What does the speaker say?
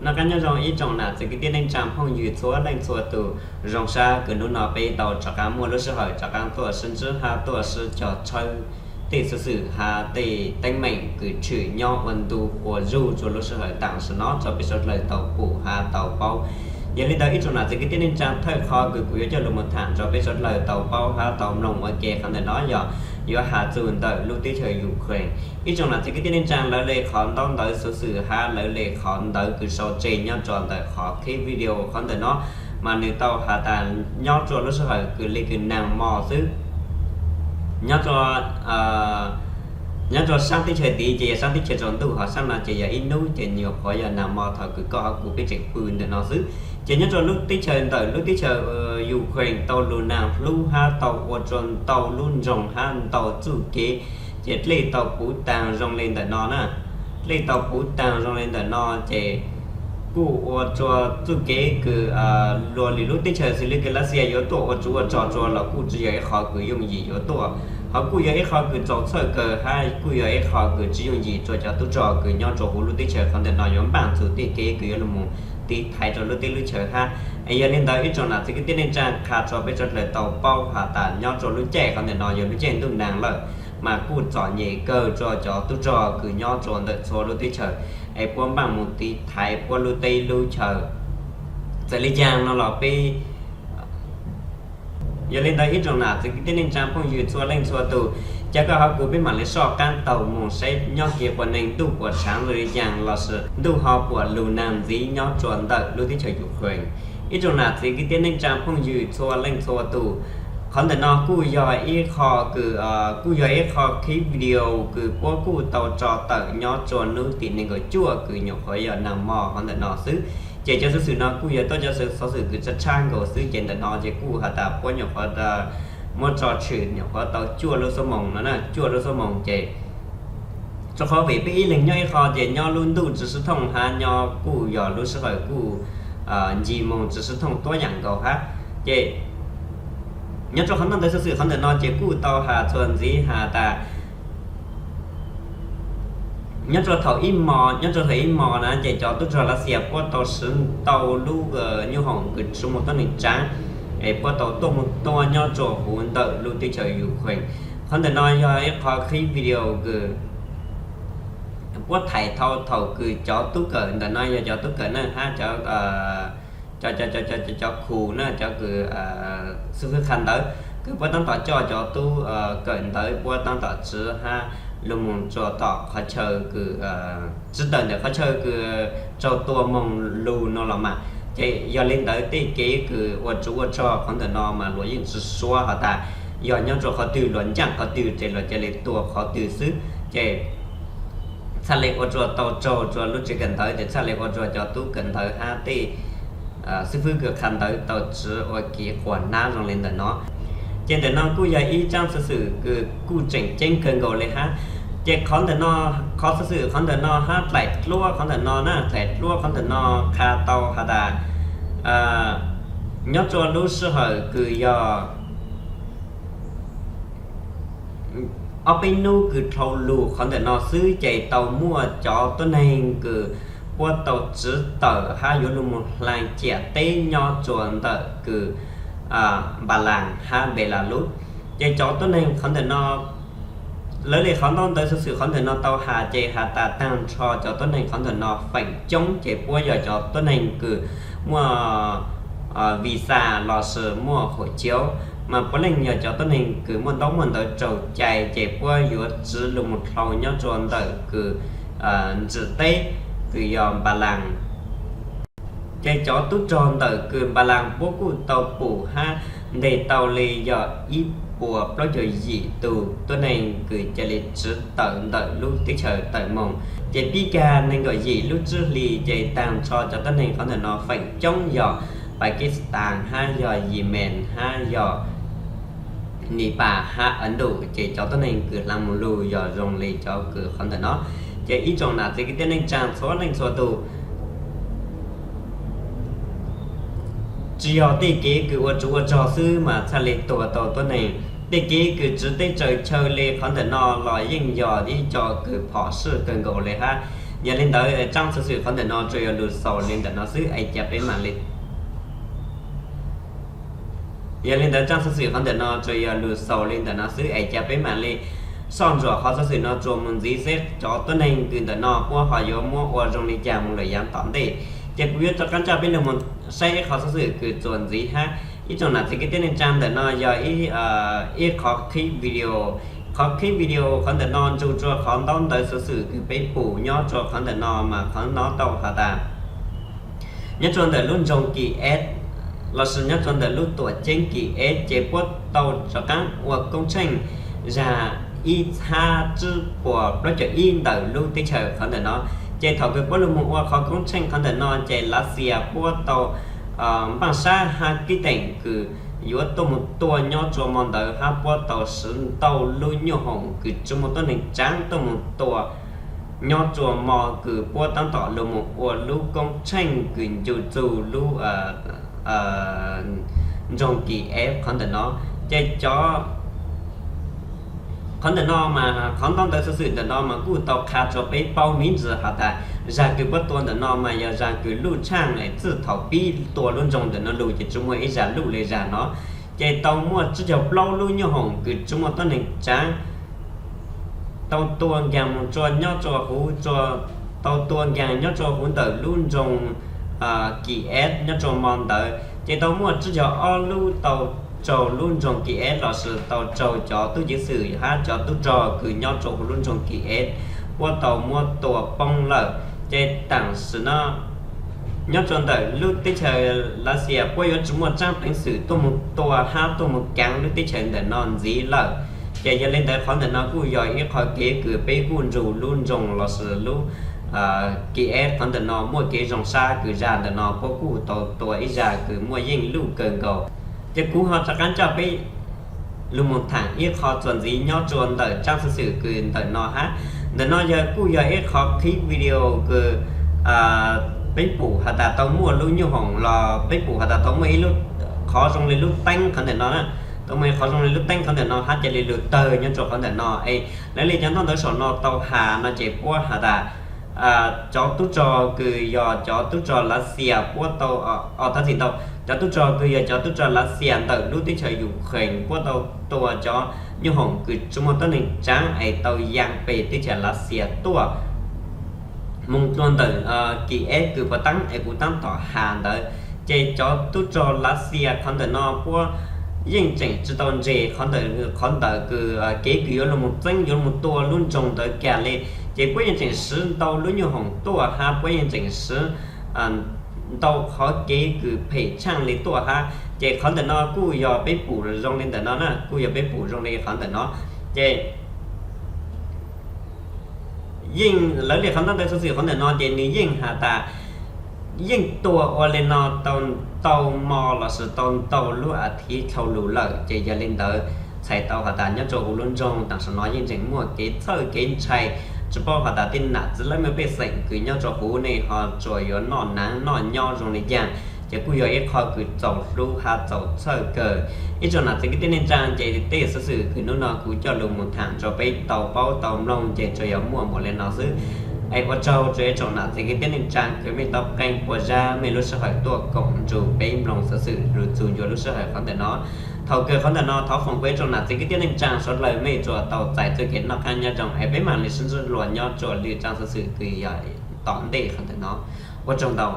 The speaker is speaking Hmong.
Noj qab nyob zoo ib tsoom nam txiv kwv tij neej tsaa phooj ywg txhua leej txhua tus. Zoo sab kws hnub no peb tau rov qaab muaj lub sij hawm rov qaab tuaj sib ntsib hab tuaj sib cog tshawb tej xuv xwm hab tej teeb meem kws tshwm nyob ua ntu ua zug rua lub sij hawm tam sim no rua peb suav dlawg tau pum hab tau paub. Yog le ntawd ib tsoom nam txiv kwv tij neej tsaa, thawj qhov kws kuv yuav coj lug moog tham rua peb suav dlawg tau paub hab tau mloog ua ke qhov ntawm no yog yuav has txug ntawm lub teb chaws Ukraine. Ib tsoom nam txiv kwv tij neej tsaa, lawv le qhov ntaub ntawv xuv xwm hab lawv le qhov ntawv kws sau tseg nyob rua ntawm qhov clip video qhov ntawm no mas nwg tau has tas nyob rua lub sij hawm kws le kws naag mo xwb nyob rua nyob rua saab teb chaws tid ces yog saab teb chaws tsaus ntuj, hos saab no ces yog ib nub ces nyuam qhuav yog naag mo thaus kws koj hab kuv peb tseem pw ntawm no xwb. Ces nyob rua lub teb chaws ntawm lub teb chaws Ukraine tau lug naag hlub hab tau ua rua ntau lub nroog hab ntau txuj kev, ces dlej tau puv taag zoo le ntawm no na. Dlej tau puv taag zoo le ntawm no ces kuj ua rua txuj kev kws luas lwm lub teb chaws xws le kws Lav Xias yuav tuaj ua tsuv ua rog rua los kuj tsi yog ib qho kws yooj yim yuav tuaj, hos kuj yog ib qho kws txaus txhawj kawg hab kuj yog ib qho kws tsi yooj yim rua cov tub rog kws nyob rua huv lub teb chaws qhov ntawm no yuav npaaj txug tej kev kws yuav lug moog tiv thaiv rua lub teb lub chaws hab. Es yog le ntawd ib tsoom nam txiv kwv tij neej tsaa, qha rua peb suav dlawg tau paub has tas nyob rua lub caij qhov ntawm no yog lub caij ntuj naag lawm, mas kuj txom nyem kawg rua cov tub rog kws nyob rua ntawm txhua lub teb chaws, es puab npaaj moog tiv thaiv puab lub teb lub chaws. Txawm le caag no los peb Yog le ntawd ib tsoom nam txiv kwv tij neej tsaa phooj ywg txhua leej txhua tus, ca koj hab kuv peb maam le soj qaab taug moog saib nyob kev quas neeg ntuj puas tshaav le caag lossis ntuj ho puas lug naag ntxiv nyob rua ntawm lub teb chaws Ukraine. Ib tsoom nam txiv kwv tij neej tsaa phooj ywg txhua leej txhua tus, qhov ntawm no kuj yog ib qho kws kuj yog ib qho clip video kws puab kuj tau tso tawm nyob rua hnub tim neeg nkaum cuaj kws nyuam qhuav yog naag mo qhov ntawm no xwb. Ces cov xuv xwm no kuj yog tuab cov xuv xwm kws tshab tshab nkaus xwb, ces ntawm no ces kuj has tas puab nyuam qhuav muab tso tshwm nyuam qhuav tau cuaj lub xuab moos no na, cuaj lub xuab moos ces rua qhov vim peb ib leeg nyob ib qho ces nyob lub ntuj tsi sib thooj hab nyob kuj yog lub sij hawm kuj ncig moog tsi sib thooj tuab yaam nkaus hab. Ces nyob rua qhov ntawd xuv xwm qhov ntawm no ces kuj tau has txuas ntxiv has tas nyob rua thaum ib hmo, nyob rua thaum ib hmo na ces cov tub rog Lav Xias puab tau siv ntau lub nyuj hoom kws tsi muaj tuab neeg tsaav, es puab tau tuaj moog tua nyob rua huv ntawm lub teb chaws Ukraine. Qhov ntawm no yog ib qho clip video kws puab thaim tau thaum kws cov tub kawm ntawm no yog cov tub kawm na hab cov cov kws na cov kws xib fwb qha ntawv kws puab taab tom coj cov tub kawm ntawv puab taab tom tsiv hab lug moog rua tom qhov chaw kws tsiv tawm ntawm qhov chaw kws raug tua moog lug no los mas. Ces yog le ntawd tej kev kws ua tsuv ua rog qhov ntawm no mas luas yeej tsi suav has tas yog nyob rua qhov twg, luas ncaaj qhov twg ces luas ca le tua qhov twg xwb. Ces txhaj le ua rua tau raug rua lub tsev kawm ntawv, ces txhaj le ua rua cov tub kawm ntawv hab tej xib fwb kws qha ntawv tau tsiv ua kev quas nab zoo le ntawm no. Ces ntawm no kuj yog ib tsaab xuv xwm kws kuj tseem ceeb kawg nkaus le hab. Ces qhov ntawm no, qhov xuv xwm qhov ntawm no hab dlaim dluab qhov ntawm no na, dlaim dluab qhov ntawm no qha tau has tas nyob rua lub sij hawm kws yog ob peb nub kws dlhau lug qhov ntawm no xwb ces tau muaj cov tuab neeg kws puab tau tsiv tawm hab yuav lug moog hlaa ciam teb nyob rua ntawm kws Npalaas hab Npelalub. Ces cov tuab neeg qhov ntawm no, lawv le qhov ntaub ntawv xuv xwm qhov ntawm no tau has ces has tas taag nrho cov tuab neeg qhov ntawm no feem coob ces puab yog cov tuab neeg kws muaj visa lossis muaj hom cauv, mas puav leej yog cov tuab neeg kws muaj ntaub muaj ntawv raug cai ces puab yuav tsiv lug moog dlhau nyob rua ntawm kws ntswm teb kws yog Npalaas. Ces cov tub rog ntawm kws Npalaas puab kuj tau pum hab nteg tau le yog ib puas plaub caug yim tug tuab neeg kws ca le tsiv tawm ntawm lub teb chaws tawm moog. Ces pib kag neeg nkaum yim lub tsib hlis ces taag nrho cov tuab neeg qhov ntawm no feem coob yog Pakistan hab yog Yemen hab yog Nipas hab Indu, ces cov tuab neeg kws hlaa moog lug yog zoo le cov kws qhov ntawm no. Ces ib tsoom nam txiv kwv tij neej tsaa txhua leej txhua tus, tsi yog tej kev kws ua tsuv ua rog xwb mas txhaj le tuag tau tuab neeg. Tej kev kws tsiv teb tsaws chaw le qhov ntawm no los yeej yog ib co kws phom sij kawg nkaus le hab. Yog li ntawd, tsab xov xwm qhov ntawm no tsuas yog lug xaus li ntawm no xwb es ca peb mam li Yog li ntawd, tsab xov xwm qhov ntawm no tsuas yog lug xaus li ntawm no xwb es ca peb mam li soj ntsuam qhov xov xwm no tsuas mus ntxiv seb cov tuab neeg kws ntawm no puab ho yuav muab ua zoo li cas mus lawm yav tom ntej. Ces kuv yuav rov qab coj peb lug mus saib ib qhov xov xwm kws txuas ntxiv hab. Ib tsoom nam txiv kwv tij neej tsaa, ntawm no yog ib qhov qhib video. Qhov qhib video qhov ntawm no nrug rua qhov ntaub ntawv xov xwm kws peb pum nyob rua qhov ntawm no mas qhov no tau has tas nyob rua ntawm lub nroog Kis Es lossis nyob rua ntawm lub tuam ceeb Kis Es ces puab tau rov qaab ua koob tsheej zag ib txhab tsib puas plaub caug ib ntawm lub teb chaws qhov ntawm no. Ces thaum kws puab lug moog ua qhov koob tsheej qhov ntawm no ces Lav Xias puab tau npaaj sab hab kib teem kws yuav tuaj moog tua nyob rua mo ntawd hab puab tau swv ntau lub nyuj hoom kws tsi muaj tuab neeg tsaav tuaj moog tua nyob rua mo kws puab taab tom lug moog ua lub koob tsheej kws ncu txug lub nroog Kis Es qhov ntawm no. Ces cov qhov ntawm no mas qhov ntaub ntawv xov xwm ntawm no mas kuj tau qha rua peb paub miv ntsis has tas zag kws puab tua ntawm no mas yog zag kws luj tshaaj txij thaum pib tua lub nroog ntawm no lug ces tsi muaj ib zag luj le zag no. Ces tau muaj tsib caug plaub lub nyuj hoom kws tsi muaj tuab neeg tsaav tau tua nkaag moog rua nyob rua huv, tau tua nkaag nyob rua huv ntawm lub nroog Kis Es nyob rua mo ntawd. Ces tau muaj tsib caug ob lub tau raug lub nroog Kis Es lossis tau raug cov tub ceev xwm hab cov tub rog kws nyob rua huv lub nroog Kis Es puab tau muab tua poob lawm. Ces tam sim no nyob rua ntawm lub teb chaws Lav Xias puab yuav tsi muaj tsaab peev xwm tuaj moog tua hab tuaj moog kaav lub teb chaws ntawm no ntxiv lawm. Ces yog le ntawd qhov ntawm no kuj yog ib qhov kev kws peb kuj nrug lub nroog lossis lub Kis Es qhov ntawm no muaj kev zoo sab kws zag ntawm no puab kuj tau tua ib zag kws muaj yeej luj kawg nkaus. Ces kuv ho rov qaab coj peb lug moog thaam ib qho txuas ntxiv nyob rua ntawm tsaab xov xwm kws ntawm no hab. Ntawm no yog kuj yog ib qho qhib video kws peb pum has tas tau muaj lub nyuj hoom los peb pum has tas tau muaj ib lub qhov zoo le lub teeb qhov ntawm no na, tau muaj ib qhov zoo le lub teeb qhov ntawm no hab ca le lug tawg nyob rua qhov ntawm no es lawv le cov ntaub ntawv saum no tau has no ces puab has tas cov tub rog kws yog cov tub rog Lav Xias puab tau, o, thov txim ntau, cov tub rog kws yog cov tub rog Lav Xias ntawm lub teb chaws Ukraine puab tau tua cov nyuj hoom kws tsi muaj tuab neeg tsaav es tau yaa peg teb chaws Lav Xias tuaj moog dlua ntawm Kis Es kws puag taab es kuv taab tom has ntawd. Ces cov tub rog Lav Xias qhov ntawm no puab yeej tseem tsi tau nres qhov ntawm, qhov ntawm kws kev kws yuav lug moog txeeb yuav lug moog tua lub nroog ntawd kag le. Ces puab yeej tseem swv ntau lub nyuj hoom tuaj hab puab yeej tseem swv ntau qhov kev kws phem tshaaj le tuaj hab. Ces qhov ntawm no kuj yog peb pum zoo le ntawm no na, kuj yog peb pum zoo le qhov ntawm no. Ces yeej lawv le qhov ntaub ntawv xov xwm qhov ntawm no ces nwg yeej has tas yeej tua ua le no tau ntau mo lossis tau ntau lub as thiv dlhau lug lawm. Ces yog le ntawd txhais tau has tas nyob rua huv lub nroog tam sim no yeej tseem muaj kev txhawj kev ntshai, tsi paub has tas tej nam txiv lawv mej pej xeem kws nyob rua huv ne ho tsuas yuav noj naav noj nyob zoo le caag. Ces kuj yog ib qho kws txaus hlub hab txaus txhawj kawg. Ib tsoom nam txiv kwv tij neej tsaa, ces tej xov xwm kws hnub no kuv coj lug moog thaam rua peb tau paub tau mloog ces tsuas yog muaj npaum le no xwb. Es ua tsaug rua ib tsoom nam txiv kwv tij neej tsaa kws mej tau qee puas zag mej lub sij hawm tuaj koom nrug peb mloog xov xwm lug txug ncua lub sij hawm qhov ntawm no. Thaum kawg qhov ntawm no thov foom kuas ib tsoom nam txiv kwv tij neej tsaa suav dlawg mej tsuas tau txais txuj kev noj qaab nyob zoo es peb mam li sib ntsib dlua nyob rua lwm tsaab xov xwm kws yog tom ntej qhov ntawm no. Ua tsaug ntau.